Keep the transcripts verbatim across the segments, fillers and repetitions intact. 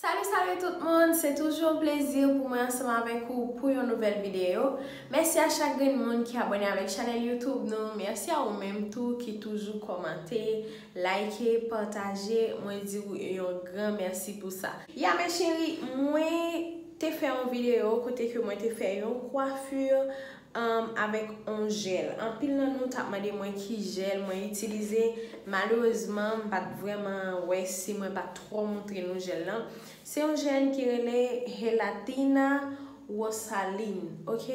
Salut, salut tout moun, se toujou yon plezi pou mwen ansanm avèk ou pou yon nouvèl videyo. Mèsi a chak grenn moun ki abòne avèk chanèl YouTube nou. Mèsi a ou menm tou ki toujou kòmante, like, pataje. Mwen di w yon gran mèsi pou sa. Ya, mes chéris, mwen te fè yon videyo kote ke mwen te fè yon kwafi, um, avèk yon jèl. Anpil nan nou t ap mande mwen ki jèl mwen itilize. Malerezman, m pa t vrèman wè si mwen pa t twò montre nou jèl lan. Se yon jèn ki rele Gelatina Rosaline, ok?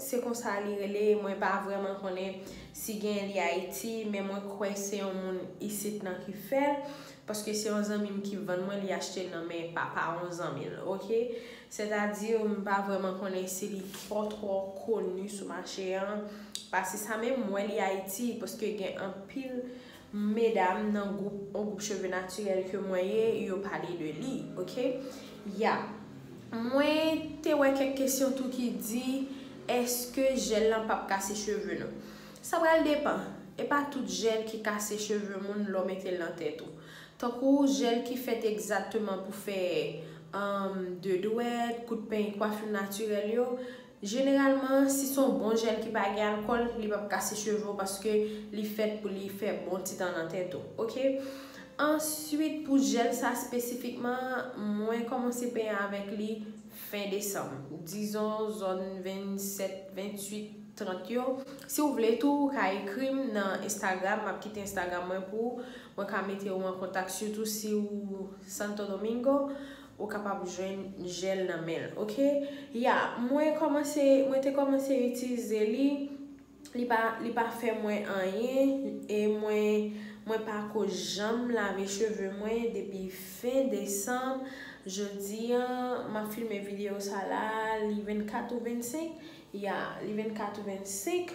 Se konsa li rele, mwen pa vrèman konnen si gen li Ayiti, men mwen kwè se yon moun isit nan ki fè l, paske se yon zanmi m ki vann mwen, li achte l nan men papa yon zanmi l, ok? Sètadi, m pa vrèman konnen si li twò, twò koni sou mache an, pase sa, men m wè li Ayiti, paske gen anpil medam nan gwoup, yon gwoup cheve natirèl ke mwen ye, yo pale de li, ok? Ya. Mwen te wè kèk kesyon tou ki di, èske jèl lan p ap kase cheve nou? Sa pral depann. E pa tout jèl ki kase cheve moun lè w mete l nan tèt ou. Tankou jèl ki fèt egzakteman pou fè, um, de dwèt, kout peny, kwafi natirèl yo, jeneralman, si se yon bon jèl ki pa gen alkòl, li p ap kase cheve w paske li fèt pou li fè bon ti tan nan tèt ou, ok? Answit, pou jèl sa espesifikman, mwen kòmanse penyen avèk li fen desanm. Dizon, zòn vennsèt, venntuit, trant yo. Si w vle tou, ou ka ekri m nan Instagram. M ap kite Instagram mwen pou ou. Mwen ka mete w an kontak, sitou si w Santo Domingo. Ou kapab jwenn jèl nan men l, ok? Ya, mwen kòmanse, mwen te kòmanse itilize li, li pa, li pa fè mwen anyen, e mwen, mwen pa ko janm lave cheve mwen depi fen desanm. Jodi an, m ap filme videyo sa la, li vennkat ou vennsenk, ya, li vennkat ou vennsenk.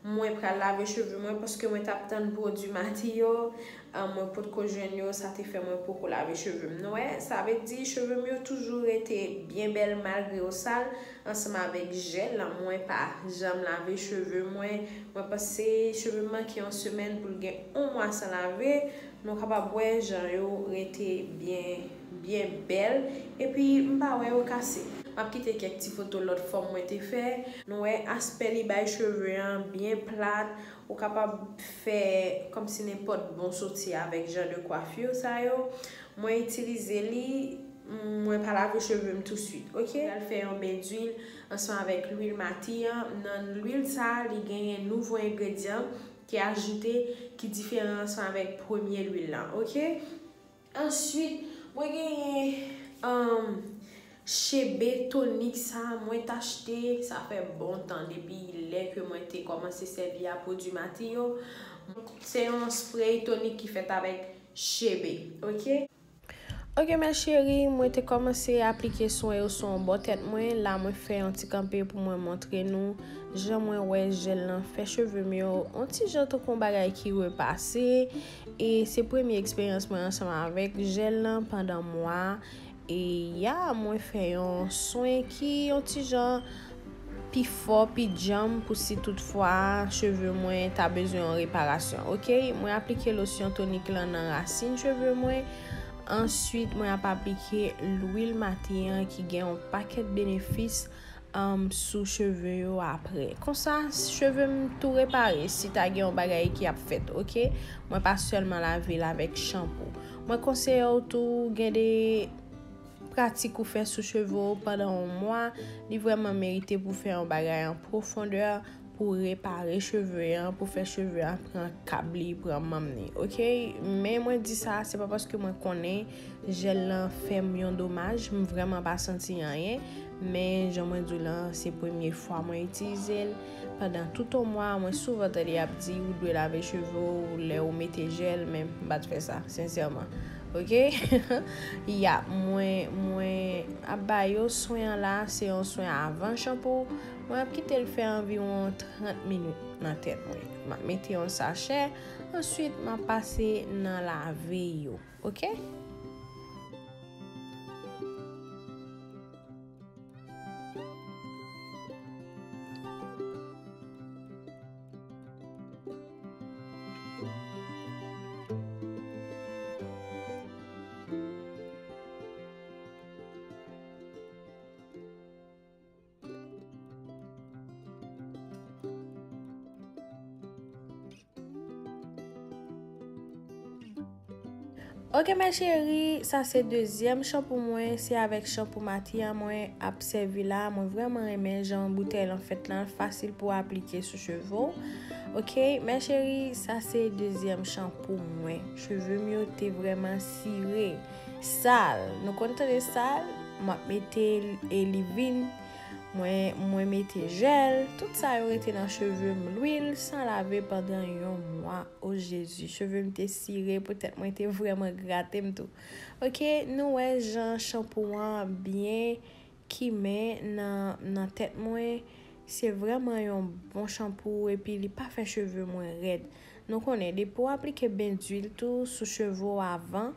Mwen pral lave cheve mwen paske mwen t ap tann pwodui Mati yo, ah, mwen potko jwenn yo, sa te fè mwen poko lave cheve m. Nou wè, sa vle di cheve m yo toujou rete byen bèl malgre yo sal, ansanm avèk jèl lan. Mwen pa janm lave cheve mwen. Mwen panse cheve m manke yon semèn pou l gen yon mwa san lave. Nou kapab wè jan yo rete byen, byen bèl. Epi, m pa wè yo kase. M ap kite kèk ti foto lòt fòm mwen te fè. Nou wè aspè li bay cheve an byen plat. Ou kapab fè kòmsi nenpòt bon soti avèk jan de kwafi sa yo. Mwen itilize li, mwen pa lave cheve m touswit, ok? Pral fè yon ben dwil ansanm avèk lwil Mati an. Nan lwil sa a, li genyen nouvo engredyan ki ajoute, ki diferan ansanm avèk premye lwil lan, ok? Answit, mwen genyen, um, chebe tonik sa, mwen t achte, sa fè bon tan depi lè ke mwen te kòmanse sèvi a pwodui Mati yo. Se yon spray tonik ki fèt avèk chebe, ok? Ok, mes chéris, mwen te kòmanse aplike swen yo sou yon bò tèt mwen. La, mwen fè yon ti kanpe pou mwen montre nou jan mwen wè jèl lan fè cheve m yo yon ti jan tankou yon bagay ki repase. E se premye eksperyans mwen ansanm avèk jèl lan pandan mwa. E ya, mwen fè yon swen ki yon ti jan pi fò, pi djanm pou si toutfwa cheve mwen ta bezwen yon reparasyon. Ok, mwen aplike losyon tonik lan nan rasin cheve mwen. Answit, mwen ap aplike lwil Mati an ki gen yon pakèt benefis, um, sou cheve yo apre. Konsa, cheve m tou repare si ta gen yon bagay ki ap fèt, ok? Mwen pa sèlman lave l avèk chanpou. Mwen konseye w tou gen de pratik ou fè sou cheve w pandan yon mwa, li vrèman merite pou fè yon bagay an pwofondè pou repare cheve an, pou fè cheve an pran kab li, pran manm li, ok? Men mwen di sa, se pa paske mwen konnen jèl lan fè m yon domaj, m vrèman pa santi anyen, men jan mwen di w lan, se premye fwa mwen itilize l. Pandan tout yon mwa, mwen souvan tande y ap di ou dwe lave cheve w lè ou mete jèl, men m pa t fè sa, sensèman. Ok? Ya, mwen, mwen ap ba yo swen an la, se yon swen avan chanpou. Mwen ap kite l fè anviwon trant minit nan tèt mwen. M ap mete yon sachè, answit m ap pase nan lave yo. Ok? Ok, mes chéries, sa se dezyèm chanpou mwen, se avèk chanpou Mati a mwen ap sèvi la. Mwen vrèman renmen jan boutèy lan fèt lan, fasil pou aplike sou cheve w. Ok, mes chéries, sa se dezyèm chanpou mwen. Cheve m yo te vrèman sire, sal. Nou konn tande sal? M ap mete e livin, mwen, mwen mete jèl, tout sa yo rete nan cheve m, lwil, san lave pandan yon mwa. O Jezi, cheve m te sire, poutèt mwen te vrèman grate m tou. Ok, nou wè jan chanpou an byen kimen nan, nan tèt mwen. Se vrèman yon bon chanpou, epi li pa fè cheve mwen rèd. Nou konnen, depi w aplike bendwil tou sou cheve w avan,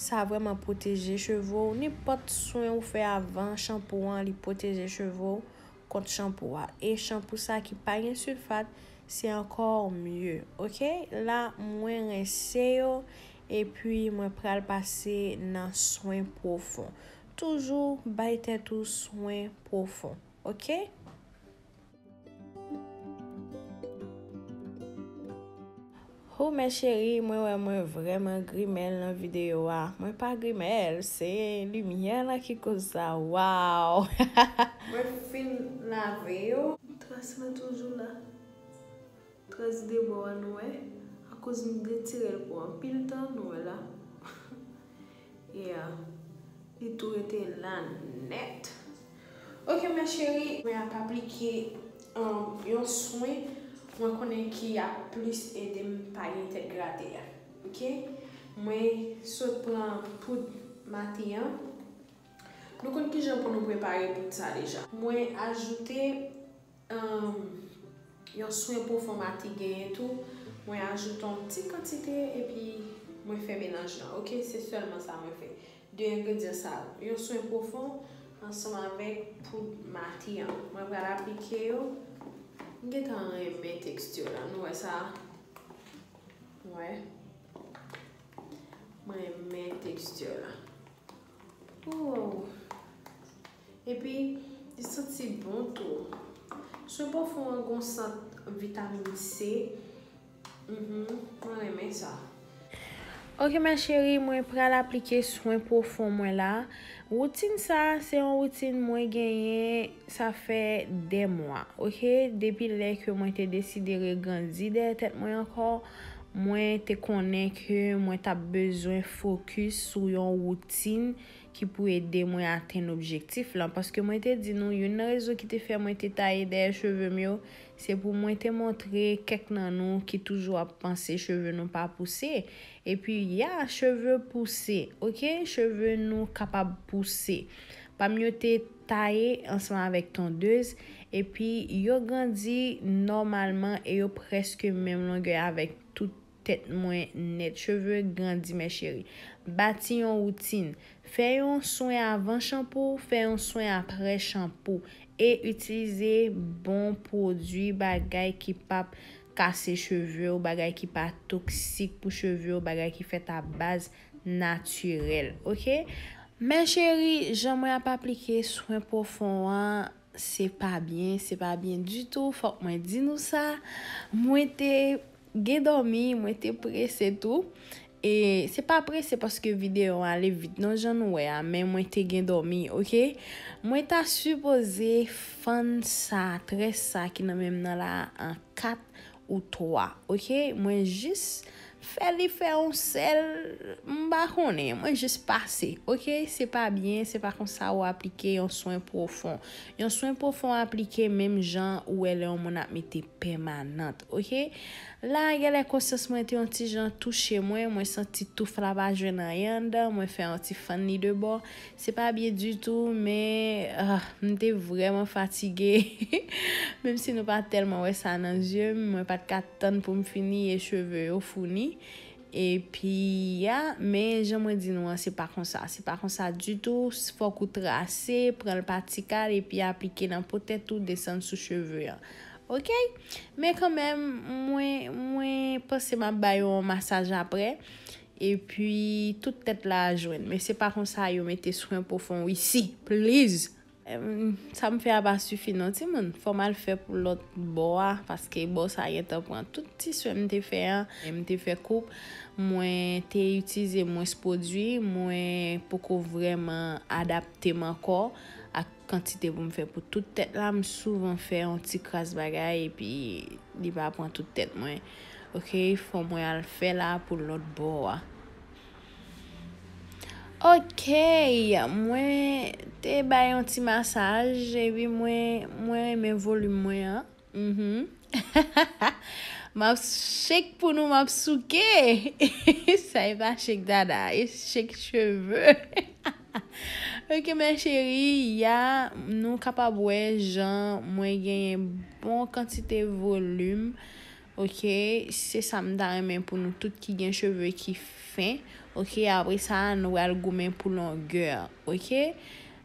sa vrèman pwoteje cheve w. Nenpòt swen ou fè avan chanpou an, li pwoteje cheve w kont chanpou a. E chanpou sa ki pa gen silfat, se ankò mye. Ok? La, mwen rense yo, epi mwen pral pase nan swen pwofon. Toujou bay tèt ou swen pwofon. Ok? Ho, mes chéries, mwen wè mwen vrèman grimèl nan videyo a. Mwen pa grimèl, se limyè la ki koz sa. Waw! Mwen fin lave yo. Tras lan toujou la. Tras de bò a nou wè. Akoz m retire l pou anpil tan, nou wè la. Yeah. Li tou rete la nèt. Ok, mes chéries, mwen ap aplike, um, yon swen mwen konnen ki ap plis ede m pa gen tèt grate a. Ok? Mwen sot pran poud Mati an. Nou konn kijan pou nou prepare poud sa deja. Mwen ajoute, um, yon swen pwofon Mati genyen tou. Mwen ajoute yon ti kantite epi mwen fè melanj lan. Ok, se sèlman sa mwen fè. De engredyan sa yo, yon swen pwofon ansanm avèk poud Mati an. Mwen pral aplike yo. M gentan renmen teksti la. Nou wè sa? Wè. Mwen renmen teksti la. Oh. Epi, li santi bon tou. Swen pwofon an gon sant vitamin C. Mhm, mwen renmen sa. Ok, mes chéries, mwen pral aplike swen pwofon mwen la. Woutin sa, se yon woutin mwen genyen, sa fè dè mwa, ok? Depi lè ke mwen te deside regrandi dèyè tèt mwen ankò, mwen te konnen ke mwen t ap bezwen fokis sou yon woutin ki pou ede mwen atenn objektif lan. Paske mwen te di nou, youn nan rezon ki te fè mwen te taye dèyè cheve m yo, se pou mwen te montre kèk nan nou ki toujou ap panse cheve nou pa pouse. Epi, ya, cheve pouse, ok? Cheve nou kapab pouse. Pa m yo te taye ansanm avèk tondez, epi yo grandi nòmalman e yo prèske menm longè avèk tout tèt mwen nèt. Cheve grandi, mes chéries. Bati yon woutin. Fè yon swen avan chanpou, fè yon swen aprè chanpou. E itilize bon pwodui, bagay ki p ap kase cheve w, bagay ki pa toksik pou cheve w, bagay ki fèt a baz natirèl, ok? Mes chéries, jan mwen ap aplike swen pwofon an, se pa byen, se pa byen ditou, fòk mwen di nou sa. Mwen te gen dòmi, mwen te prese tou. E se pa prese paske videyo an ale vit non, jan nou wè a, men mwen te gen dòmi, ok? Mwen ta sipoze fann sa, très sa ki nan men m nan la an kat ou twa, ok? Mwen jis fè li fè yon sèl, m pa konnen, mwen jis pase, ok? Se pa byen, se pa konsa ou aplike yon swen pwofon. Yon swen pwofon aplike menm jan ou wè lè yon moun ap mete pèmanant, ok? La, genlè konsyans mwen te yon ti jan touche mwen, mwen santi touf la pa jwenn anyen anndan, mwen fè yon ti fann li de bò. Se pa byen ditou, men, ah, m te vrèman fatige. Menm si nou pa tèlman wè sa nan zye m, mwen pa t ka tann pou m fini e cheve yo founi. Epi, ya, men jan mwen di nou an, se pa konsa. Se pa konsa ditou. Fòk ou trase, pran l pa ti kal, epi aplike nan po tèt ou, desann sou cheve an. Ok? Men kanmenm, mwen, mwen panse m ap ba yo yon masaj aprè. Epi, tout tèt la a jwenn. Men se pa konsa yo mete swen pwofon isi. Please! Em, sa m fè a pa sifi non, timoun. Fò m al fè pou lòt bò a, paske bò sa a gentan pran tout ti swen m te fè an. E m te fè koup, mwen te itilize mwens pwodui, mwen poko vrèman adapte m ankò ak kantite pou m fè pou tout tèt la. M souvan fè yon ti kras bagay, epi li pa pran tout tèt mwen. Oke, fò mwen al fè la pou lòt bò a. Oke, mwen te bay yon ti masaj, epi mwen, mwen renmen volim mwen an. Mhm. M ap shake pou nou, m ap souke. Sa e pa shake dada, e shake cheve. Oke, mes chéries, ya, nou kapab wè jan mwen genyen bon kantite volim. Oke, se sa m ta renmen pou nou tout ki gen cheve ki fen. Oke, apre sa, nou pral goumen pou longè. Oke,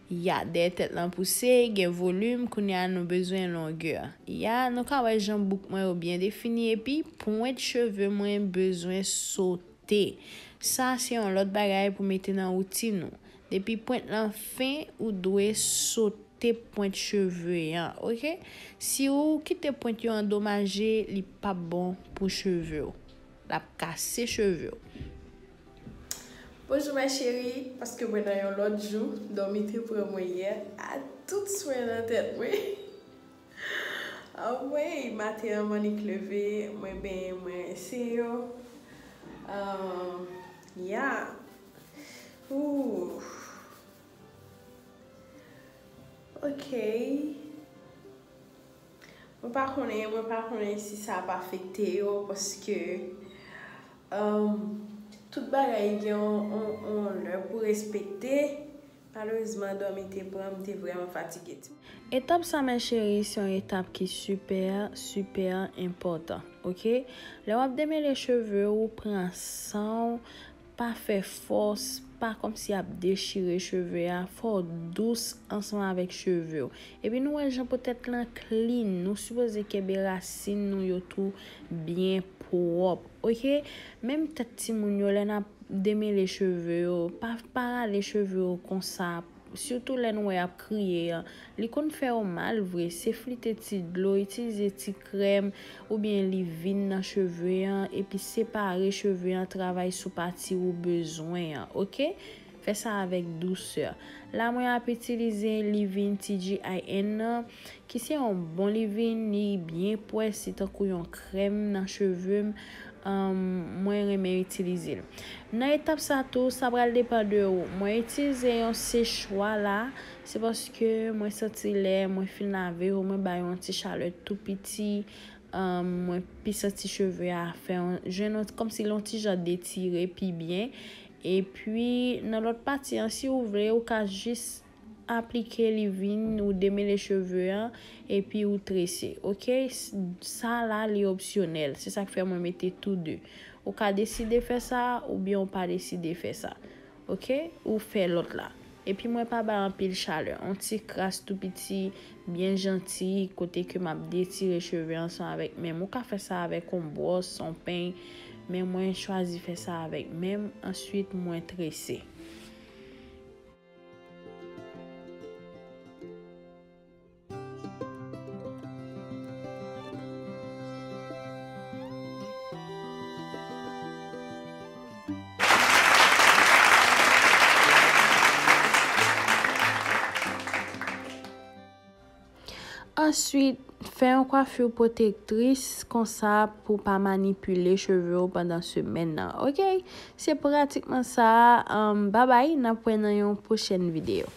ya, dèyè tèt lan pouse, gen volim, kounye a nou bezwen longè. Ya, nou ka wè jan bouk mwen yo byen defini, epi pwent cheve mwen bezwen sote. Sa se yon lòt bagay pou mete nan woutin ou. Depi pwent lan fen, ou dwe sote pwent cheve an, oke? Si ou kite pwent yo andomaje, li p ap bon pou cheve w. L ap kase cheve w. Bonjou, ma cheri, paske mwen nan yon lòt jou, dòmi te pran mwen yè, a tout swen nan tèt mwen. Anmwey, maten an m annik leve, mwen benyen, mwen rinse yo. Um, yeah. Ooh. Ok. Mwen pa konnen, mwen pa konnen si sa ap afekte yo, paske, um, tout bagay gen yon, yon, yon lè pou respekte. Malerezman, dòmi te pran m, m te vrèman fatige, timoun. Etap sa, mes chéries, se yon etap ki sipè, sipè enpòtan, oke? Lè w ap demele cheve w, pran san w, pa fè fòs, pa kòmsi ap dechire cheve a, fò w dous ansanm avèk cheve w. Epi nou wè jan po tèt lan clean, nou sipoze kenbe rasin nou yo tou byen pwòp, oke? Menm tèt timoun yo, lè n ap demele cheve yo, pa, pa rale cheve yo konsa, sitou lè nou wè y ap kriye an. Li konn fè yo mal vre, se flite ti dlo, itilize ti krèm oubyen livin nan cheve an, epi separe cheve an, travay sou pati ou bezwen an, oke? Fè sa avèk dousè. La, mwen ap itilize livin T G I N nan, ki se yon bon livin, li byen pwès, li tankou yon krèm nan cheve m. Ahn, mwen renmen itilize l. Nan etap sa tou, sa pral depann de ou. Mwen itilize yon sechwa la, se paske mwen santi lè mwen fin lave yo, mwen ba yo yon ti chalè tou piti. Ahn, mwen pi santi cheve a fè yon, jwenn yon, kòmsi l yon ti jan detire pi byen. Epi, nan lòt pati an, si ou vle, ou ka jis aplike livin, ou demele cheve an, epi ou trese, oke? S-, sa la, li opsyonèl. Se sa k fè mwen mete tou de. Ou ka deside fè sa, oubyen ou pa deside fè sa, oke? Ou fè lòt la. Epi mwen pa bay anpil chalè. On ti kras tou piti, byen janti, kote ke m ap detire cheve ansanm avèk men m. Ou ka fè sa avèk on bwòs, on peny, men mwen chwazi fè sa avèk men m. Answit, mwen trese. Answit, fè yon kwafi pwotektris konsa pou pa manipile cheve w pandan semèn nan, oke? Se pratikman sa. Ahn, babay, n ap wè nan yon pwochèn videyo.